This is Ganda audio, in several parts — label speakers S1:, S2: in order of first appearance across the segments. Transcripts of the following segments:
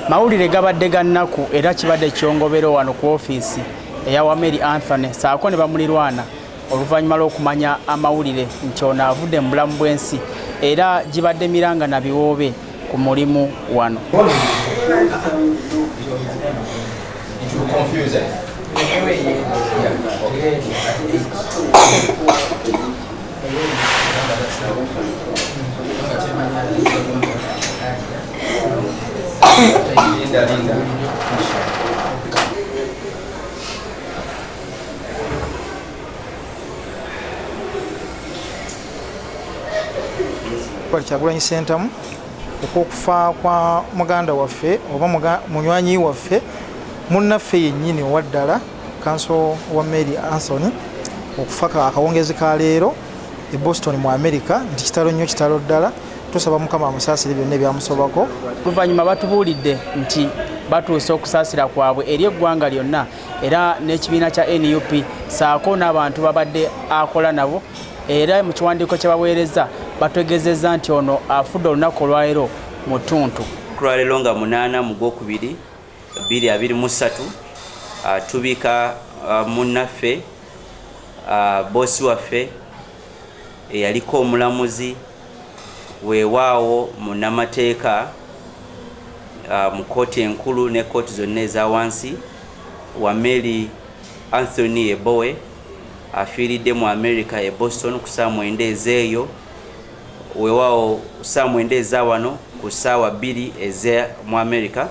S1: Mawulire gabadde ga nnaku era kibadde kyongobero wano ku ofiisi eya Wameli Anthony saako ne bamulirwana oluvannyuma lw'okumanya amawulire nti ono avudde mu bulamu bw'ensi era gibadde miranga na biwoobe ku mulimu wano.
S2: It will confuse, eh? Yeah, okay. Linda, Linda.
S3: Kyagulanyi Ssentamu okw'okufa kwa muganda waffe oba munywanyi waffe, munnaffe yennyini owaddala, Counsel Wameli Anthony, okufa akawungezi ka leero e Boston mu America, nti kitalo nnyo, kitalo ddala. Tusaba Mukama amusaasire byonna ebyamusobako.
S1: Oluvannyuma batubuulidde nti batuuse okusaasira kwabwe eri eggwanga lyonna era n'ekibiina kya NUP saako n'abantu babadde akola nabo. Era mu kiwandiiko kye baweereza bategezezza nti ono afudde olunaku olwaleero mu ttuntu.
S4: Kulwaleero nga 8 mu gwokubiri 2023, tubika munnaffe, boosi waffe eyaliko omulamuzi, weewaawo munnamateeka mu kkooti enkulu ne kkooti zonna eza wansi, Wameli Anthony Ebowe. Afiiridde mu America e Boston ku saa 9 ezeeyo, weewaawo saa 9 eza wano, ku ssaawa 2 eze mu America.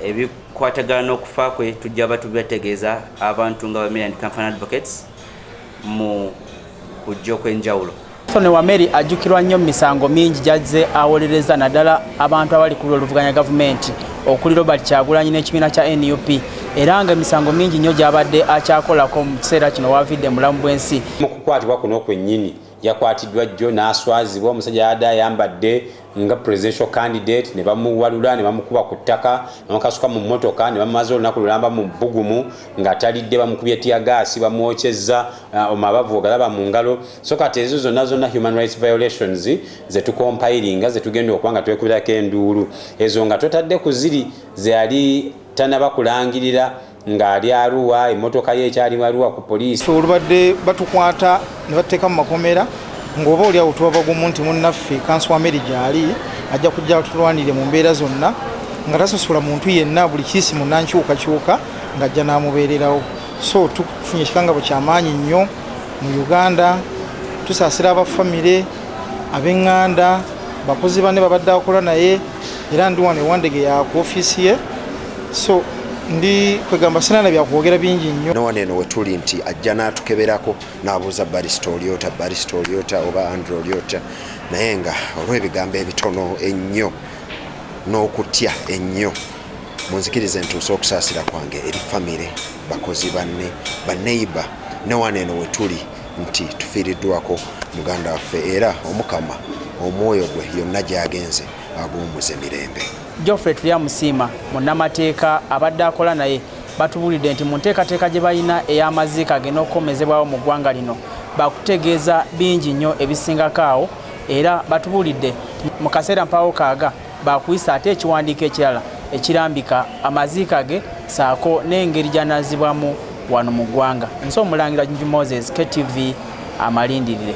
S4: Ebikwatagana n'okufa kwe tujja batubategeeza abantu nga Wameli and Company Advocates mu kujja okw'enjawulo.
S1: Anthony Wameli ajjukirwa nnyo mu misango mingi gy'azze awolereza, naddala abantu abali ku oluvuganya gavumenti okuli Robert Kyagulanyi n'ekibiina kya NUP, era nga emisango mingi nnyo gy'abadde akyakolako mu kiseera kino wavidde mu bulamu bw'ensi.
S5: Mu kukwatibwa kuno kwennyini, yakwatiddwa jjo n'aswazibwa. Omusajja yadde ayambadde nga presidential candidate, ne bamuwalula ne bamukuba ku ttaka ne bamukasuka mu mmotoka ne bamaze olunaku lulamba mu bbugumu nga talidde. Bamukubye teargas, bamwokyezza amabavu ogalaba mu ngalo. So kati ezo zonna zonna human rights violations zetucompilinga, zetugenda okuba nga twekubirako enduulu ezo, nga totadde ku ziri zeyali tanaba kulangirira ng'ali Arua, emmotoka ye ekyali Arua ku poliisi.
S3: Olubadde batukwata ne batuteeka mu makomera, ng'oba oli awo tuba bagumu nti munnaffe Counsel Wameli gyali, ajja kujja tulwanire mu mbeera zonna, nga tasosola muntu yenna, buli kiisi munnankyukakyuka ng'ajja n'amubeererawo. So tufunye ekikangabo kyamaanyi nnyo mu Uganda. Tusaasira abafamire, ab'eŋŋanda, bakozi banne babadde akola naye. Era ndi wano ewandege ya ku ofiisi ye, so ndi kwegamba sina byakwogera bingi nnyo.
S6: Nowano eno wetuli nti ajja n'atukeberako n'abuuza barista Olyota, barista Olyota oba Andrew Olyota, naye nga olw'ebigambo ebitono ennyo n'okutya ennyo, munzikirize ntuuse okusaasira kwange eri famire, bakozi banne, baneiba, ne wano eno wetuli nti tufiiriddwako muganda waffe, era Omukama omwoyo gwe yonna gy'agenze aguwummuze mirembe.
S1: Geoffrey Turyamusiima, munnamateeka abadde akola naye, batubuulidde nti mu nteekateeka gye balina ey'amaziika ge n'okukomezebwawo mu ggwanga lino, bakutegeeza bingi nnyo ebisingako awo. Era batubuulidde mu kaseera mpaawo kaaga bakuyisa ate ekiwandiiko ekirala ekirambika amaziika ge saako n'engeri gy'anaazibwamu wano mu ggwanga. Nso Omulangira Junju Moses, KTV Amalindirire.